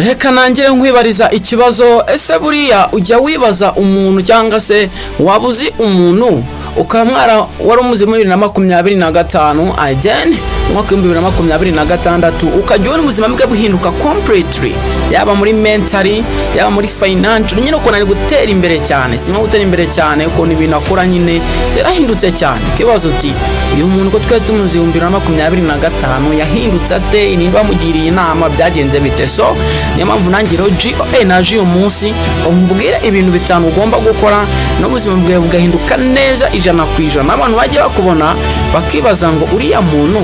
Reka nangire nkwibariza ikibazo. Ese buriya ujya wibaza umuntu, cyangwa se waba uzi umuntu ukaba mwara wari umuzi muri 2025, then umwaka w'2026 ukajya ubona ubuzima bwe buhinduka completely, yaba muri mentally, yaba muri financial, nyine ukuntu ari gutera imbere cyane, si nko gutera imbere cyane, ukuntu ibintu akora nyine yarahindutse cyane, ukibaza uti: "Uyu muntu ko twari tumuzi 2025, yahindutse ate? Ninde wamugiriye inama? Byagenze bite?" So niyo mpamvu nanjye rero GOA naje uyu munsi ngo nkubwire ibintu bitanu ugomba gukora n'ubuzima bwawe bugahinduka neza 100%, abantu bajya bakubona bakibaza ngo: "Uriya muntu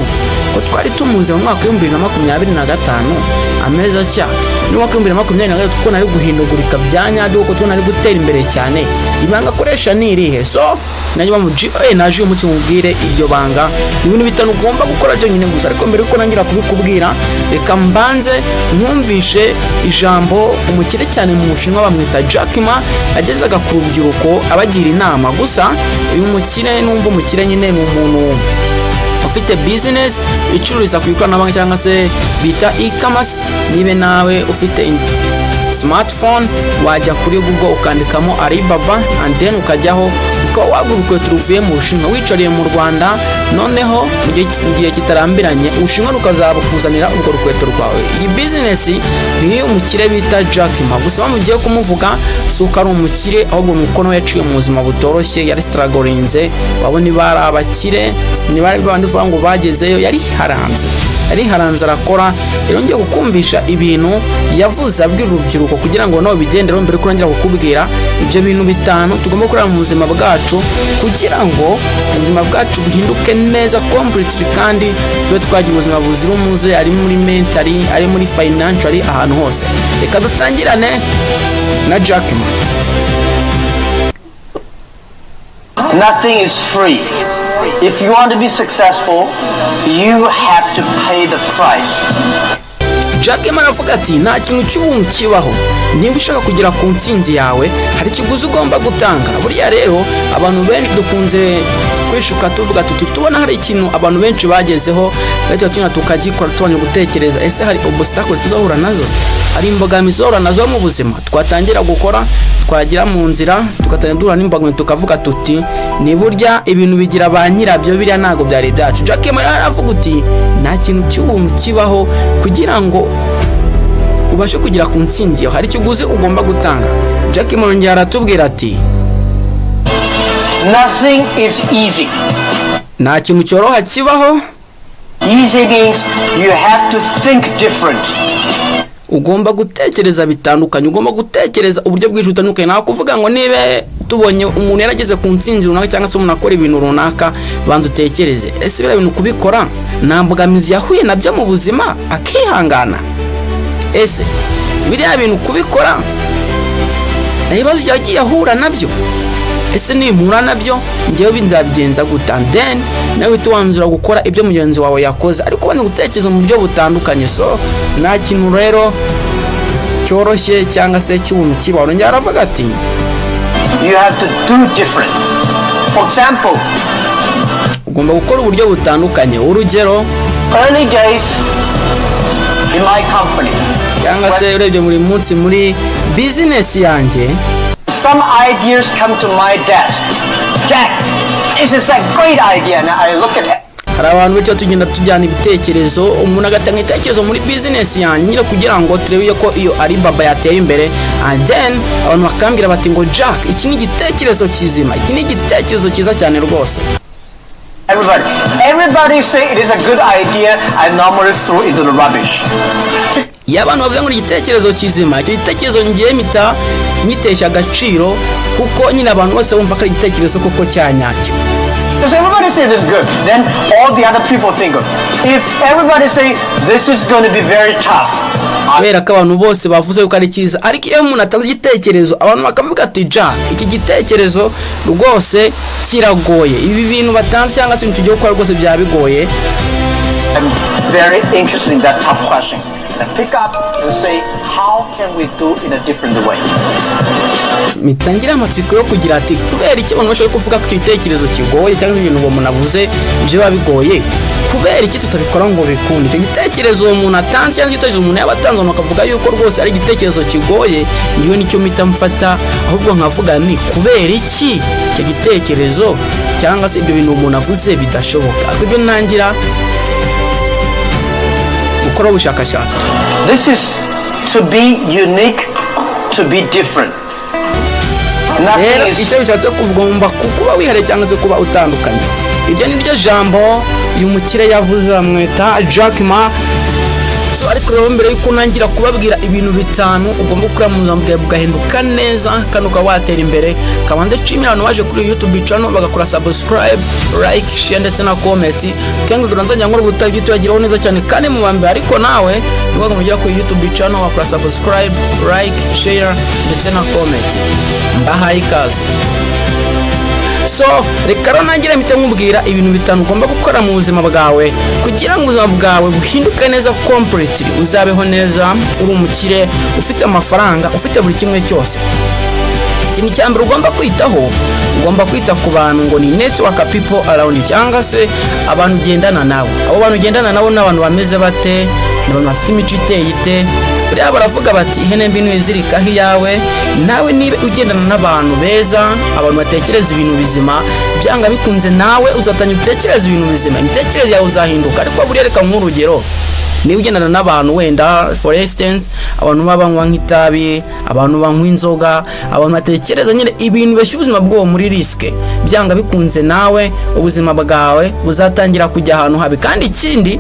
ko twari tumuzi mu mwaka w'2025 ameza atya, n'umwaka w'2023 ko nari guhindagurika bya nyabyo, kuko tubona ari gutera imbere cyane, ibanga akoresha ni irihe?" So nanjye mu GOA naje uyu munsi mubwire iryo banga, ni ibintu bitanu ugomba gukora byonyine gusa. Ariko mbere yuko nangira kubikubwira, reka mbanze nkumvishe ijambo umukire cyane mu Bushinwa bamwita Jack Ma yagezaga ku rubyiruko abagira inama. Gusa uyu mukire, numva umukire nyine ni umuntu ufite business icururiza ku ikoranabuhanga, cyangwa se bita e-commerce. Niba nawe ufite smartphone, wajya kuri Google ukandikamo Alibaba, and then ukajyaho ukaba wagura urukweto ruvuye mu Bushinwa wicariye mu Rwanda, noneho mu gihe kitarambiranye Ubushinwa rukazabukuzanira urwo rukweto rwawe. Iyi business ni umukire bita Jack Ma. Gusa bamugiye kumuvuga, si uko ari umukire, ahubwo ni uko nawe yaciye mu buzima butoroshye, yari strugglinze. Wabona niba ari abakire, niba ari babandi uvuga ngo bagezeyo, yari haranze, yariharanze, arakora. Rero ngiye kukumvisha ibintu yavuze abwira urubyiruko kugira ngo nawe bigendereho, mbere ko nongera kukubwira ibyo bintu bitanu tugomba gukora mu buzima bwacu kugira ngo ubuzima bwacu buhinduke neza completely, kandi tube twagira ubuzima buzira umuze, ari muri mentally, ari muri financially, ahantu hose. Reka dutangirane na Jack Ma. Nothing is free. If you want to be successful, you have to pay the price. Jack Ma aravuga ati: "Nta kintu cy'ubuntu kibaho. Niba ushaka kugera ku ntsinzi yawe, hari ikiguzi ugomba gutanga." Buriya rero abantu benshi dukunze kwishuka, tuvuga tuti tubona hari ikintu abantu benshi bagezeho, ariko kino tukagikora tubanje gutekereza: ese hari obstacle tuzahura nazo, hari imbogamizi tuzahura nazo mu buzima? Twatangira gukora, twagera mu nzira tugatangira duhura n'imbogamizi, tukavuga tuti: "Ni burya ibintu bigira ba nyirabyo, biriya ntabwo byari ibyacu." Jack Ma rero aravuga uti: "Nta kintu cy'ubuntu kibaho. Kugira ngo ubashe kugera ku ntsinzi yawe, hari ikiguzi ugomba gutanga." Jack Ma yongera aratubwira ati: Nothing is easy. "Nta kintu cyoroha kibaho." Easy means you have to think different. Ugomba gutekereza bitandukanye, ugomba gutekereza uburyo bwinshi butandukanye. Nta kuvuga ngo niba tubonye umuntu yarageze ku ntsinzi runaka, cyangwa se umuntu akora ibintu runaka, banza utekereze: ese biriya bintu kubikora nta mbogamizi yahuye nabyo mu buzima akihangana? Ese biriya bintu kubikora nta bibazo yagiye ahura nabyo? Ese nimpura nabyo ngewe nzabigenza gute? And then nawe uhita wanzura gukora ibyo mugenzi wawe yakoze, ariko ubona gutekereza mu buryo butandukanye. So nta kintu rero cyoroshye cyangwa se cy'ubuntu kibaho. Yongera aravuga ati: You have to do different. For example, "Ugomba gukora uburyo butandukanye." Urugero, early days in my company, cyangwa se urebye buri munsi muri business yanjye, some ideas come to my desk. "Jack, this is a great idea." And I look at it. Hari abantu benshi tugenda tujyana ibitekerezo, umuntu agatanga ibitekerezo muri business yanjye nyine kugira ngo turebe ko iyo Alibaba yateye imbere, and then abantu bakambwira bati ngo: "Jack, iki ni igitekerezo kizima, iki ni igitekerezo cyiza cyane rwose." Everybody say it is a good idea. I normally throw into the rubbish. Iyo abantu bavuze ngo ni igitekerezo kizima, icyo gitekerezo ngiye mpita nyitesha agaciro, kuko nyine abantu bose bumva ko ari igitekerezo koko cya nyacyo. Because everybody say it is good, then all the other people think, if everybody say this is going to be very tough, Kubera ko abantu bose bavuze ko ari cyiza. Ariko iyo umuntu atanze igitekerezo, abantu bakavuga ati: "Jack, iki gitekerezo rwose kiragoye, ibi bintu batanze cyangwa se ibintu tugiye gukora rwose byaba bigoye," I'm very interested in that tough question. And I pick up and say, "How can we do in a different way?" Mpita amatsiko yo kugira ati: kubera iki abantu bashobora kuvuga ko igitekerezo kigoye, cyangwa ibintu uwo muntu avuze biba bigoye, kubera iki tutabikora ngo bikunde? Icyo gitekerezo uwo muntu atanze, cyangwa igitekerezo umuntu yaba atanze, umuntu akavuga yuko rwose ari igitekerezo kigoye, ngewe nicyo mpita mfata, ahubwo nkavuga ni kubera iki icyo gitekerezo cyangwa se ibyo bintu umuntu avuze bidashoboka? Ariko ibyo ntangira gukora ubushakashatsi. This is to be unique, to be different. Rero Nothing is icyo bishatse kuvuga, ngomba kuba wihariye cyangwa se kuba utandukanye. Iryo ni ryo jambo uyu mukire yavuze, bamwita Jack Ma. So, ariko rero mbere yuko ntangira kubabwira ibintu bitanu ugomba gukora mu buzima bwawe bugahinduka neza kandi ukaba watera imbere, kabanze nshimira abantu baje kuri YouTube channel bagakora subscribe, like, share ndetse na comment, kugira ngo nzajya nkora ubutaha ibyo tuyageraho neza cyane kandi mu bambere. Ariko nawe niba ugera kuri YouTube channel wakora subscribe, like, share ndetse na comment, mbahaye ikaze. So reka rero nangire mpite nkubwira ibintu bitanu ugomba gukora mu buzima bwawe kugira ngo ubuzima bwawe buhinduke neza completely, uzabeho neza, uri umukire, ufite amafaranga, ufite buri kimwe cyose. Ikintu cya mbere ugomba kwitaho, ugomba kwita ku bantu, ngo ni network, people around you, cyangwa se abantu ugendana nabo. Abo bantu ugendana nabo ni abantu bameze bate? Ni abantu bafite imico iteye ite? Buriya baravuga bati: "Ihene mbi ntuyizirikaho iyawe." Nawe niba ugendana n'abantu beza, abantu batekereza ibintu bizima, byanga bikunze nawe uzatangira utekereza ibintu bizima, imitekerereze yawe uzahinduka. Ariko buriya reka nk'urugero, niba ugendana n'abantu wenda, for instance, abantu baba banywa nk'itabi, abantu banywa inzoga, abantu batekereza nyine ibintu bashyira ubuzima bwabo muri risk, byanga bikunze nawe ubuzima bwawe buzatangira kujya ahantu habi. Kandi ikindi,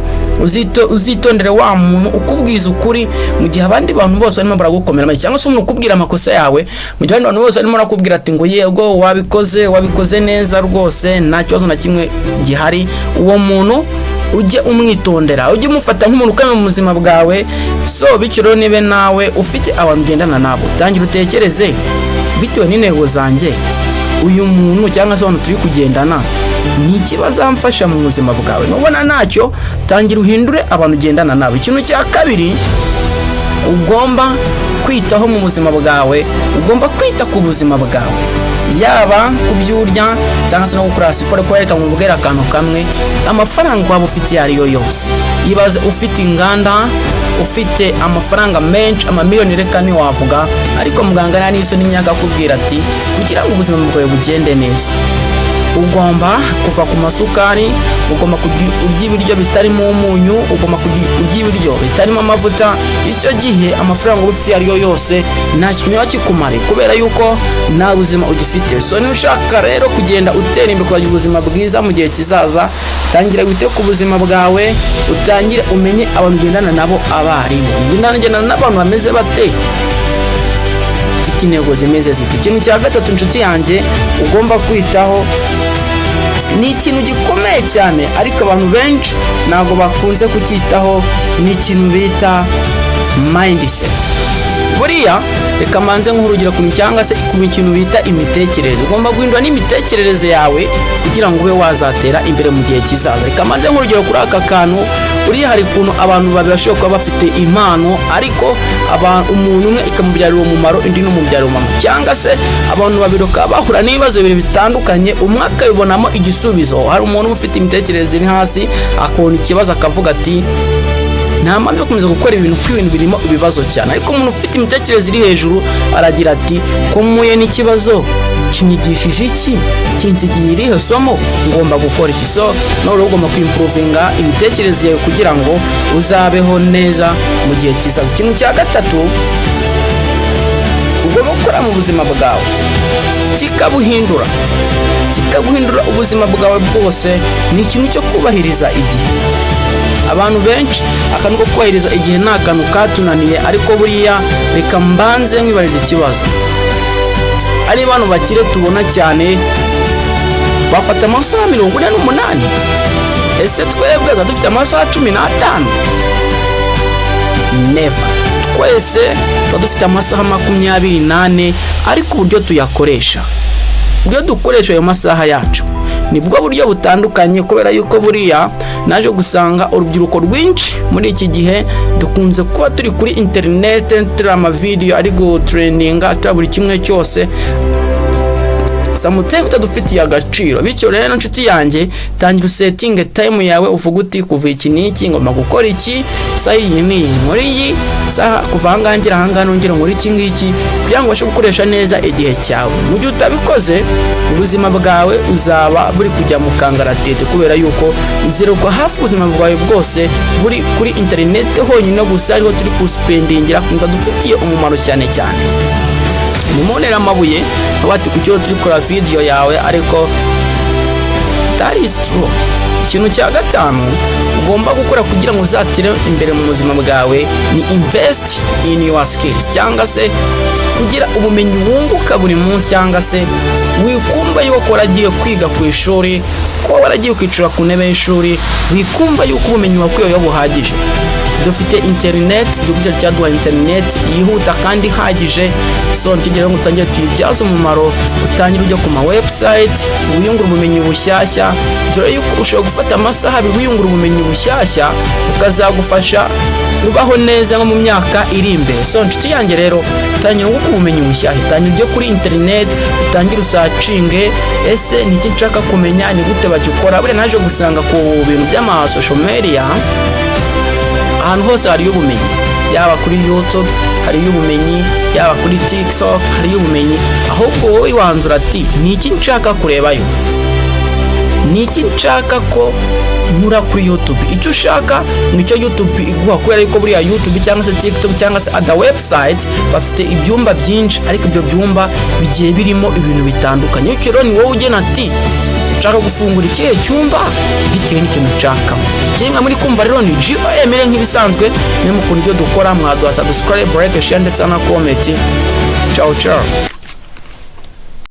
uzitondere wa muntu ukubwiza ukuri mu gihe abandi bantu bose barimo baragukomera amashyi, cyangwa se umuntu ukubwira amakosa yawe mu gihe abandi bantu bose barimo barakubwira ati ngo: "Yego, wabikoze, wabikoze neza rwose, nta kibazo na kimwe gihari." Uwo muntu ujye umwitondera, ujye umufata nk'umuntu ukomeye mu buzima bwawe. So bityo rero, niba nawe ufite abantu ugendana nabo, tangira utekereze: bitewe n'intego zanjye, uyu muntu cyangwa se abantu turi kugendana ni iki bazamfasha mu buzima bwawe? Nubona ntacyo, tangira uhindure abantu ugendana nabo. Ikintu cya kabiri ugomba kwitaho mu buzima bwawe, ugomba kwita ku buzima bwawe, yaba ku byo urya cyangwa se no gukora siporo. Kuko reka nkubwire akantu kamwe: amafaranga waba ufite iyo ari yo yose, ibaze ufite inganda, ufite amafaranga menshi, amamiliyoni, reka ntiwavuga, ariko muganga nta n'isoni n'imyaka akubwira ati: "Kugira ngo ubuzima bwawe bugende neza, ugomba kuva ku masukari, ugomba kurya ibiryo bitarimo umunyu, ugomba kurya ibiryo bitarimo amavuta." Icyo gihe amafaranga uba ufite iyo ari yo yose nta kintu kiba kikumare, kubera yuko nta buzima ugifite. So niba ushaka rero kugenda utera imbere, ukagira ubuzima bwiza mu gihe kizaza, tangira wite ku buzima bwawe, utangire umenye abantu ugendana nabo abo aribo. Ugendana n'abantu bameze bate? Ufite intego zimeze ziti? Ikintu cya gatatu, inshuti yanjye, ugomba kwitaho ni ikintu gikomeye cyane, ariko abantu benshi ntabwo bakunze kucyitaho, ni ikintu bita mindset. Buriya reka mbanze nk'urugero ku cyangwa se ku kintu bita imitekerereze. Ugomba guhindura n'imitekerereze yawe kugira ngo ube wazatera imbere mu gihe kizaza. Reka mbanze nk'urugero kuri aka kantu. Buriya hari ukuntu abantu babiri bashobora kuba bafite impano, ariko umuntu umwe ikamubyarira umumaro, undi ntumubyarira umumaro, cyangwa se abantu babiri bakaba bahura n'ibibazo bibiri bitandukanye, umwe akabibonamo igisubizo. Hari umuntu uba ufite imitekerereze iri hasi, akabona ikibazo akavuga ati: "Nta mpamvu yo gukomeza gukora ibintu kuko ibintu birimo ibibazo cyane." Ariko umuntu ufite imitekerereze iri hejuru aragira ati: "Ko mpuye n'ikibazo, kinyigishije iki? Kinsigiye irihe somo? Ngomba gukora iki?" So noneho ugomba kwimprovinga imitekerereze yawe kugira ngo uzabeho neza mu gihe kizaza. Ikintu cya gatatu ugomba gukora mu buzima bwawe kikabuhindura, kikaguhindura ubuzima bwawe bwose, ni ikintu cyo kubahiriza igihe. Abantu benshi akantu ko kubahiriza igihe ni akantu katunaniye. Ariko buriya reka mbanze nkwibariza ikibazo: ari bano bakire tubona cyane bafata amasaha 48, ese twebwe tuba dufite amasaha 15? Never. Twese tuba dufite amasaha 24, ariko uburyo tuyakoresha, uburyo dukoresha ayo masaha yacu, nibwo buryo butandukanye, kubera yuko buriya Naje gusanga urubyiruko rwinshi muri iki gihe dukunze kuba turi kuri interineti, turi amavideyo ari gutrendinga, turi buri kimwe cyose, sometimes bitadufitiye agaciro. Bityo rero, nshuti yanjye, tangira usettinge time yawe, uvuga uti: "Kuva iki n'iki ngomba gukora iki, saha iyi n'iyi nkora iyi saha, kuva ahangaha ngera ahangaha nongera nkora iki ngiki," kugira ngo ubashe gukoresha neza igihe cyawe. Mu gihe utabikoze, ubuzima bwawe uzaba buri kujya mu kangaratete, kubera yuko uzerwa hafi ubuzima bwawe bwose buri kuri interineti honyine gusa, ariho turi kuspendingira kumva dufitiye umumaro cyane cyane. Nimuntere amabuye bati ku cyo turi kora video yawe, ariko that is true. Ikintu cya gatanu ugomba gukora kugira ngo uzatere imbere mu buzima bwawe ni invest in your skills, cyangwa se kugira ubumenyi wunguka buri munsi, cyangwa se wikumva yuko waragiye kwiga ku ishuri, kuba waragiye kwicara ku ntebe y'ishuri, wikumva yuko ubumenyi wakuyeyo buhagije. Dufite interineti, igihugu cyacu cyaduhaye interineti yihuta kandi ihagije. So nicyo gihe ngo utangire tuyibyaze umumaro, utangire ujya ku ma website, wiyungura ubumenyi bushyashya, dore yuko ushobora gufata amasaha 2 wiyungura ubumenyi bushyashya, bukazagufasha ubaho neza nko mu myaka iri imbere. So nshuti yanjye rero, tangira wunguke ubumenyi bushyashya, tangira ujye kuri interineti, utangire usearchinge: ese ni iki nshaka kumenya? Ni gute bagikora? Buriya naje gusanga ku bintu by'ama social media, ahantu hose hariyo ubumenyi, yaba kuri YouTube hariyo ubumenyi, yaba kuri TikTok hariyo ubumenyi. Ahubwo wowe wanzura ati: "Ni iki nshaka kurebayo? Ni iki nshaka ko nkura kuri YouTube?" Icyo ushaka nicyo YouTube iguha, kubera yuko buriya YouTube cyangwa se TikTok cyangwa se other website bafite ibyumba byinshi, ariko ibyo byumba bigiye birimo ibintu bitandukanye. Bityo rero ni wowe ugena ati: "Nshaka gufungura ikihe cyumba?" bitewe n'ikintu nshakamo. Kimwe muri kumva rero ni GOM nk'ibisanzwe. Niba mukunda ibyo dukora, mwaduha subscribe, like, share ndetse na comment. Ciao ciao.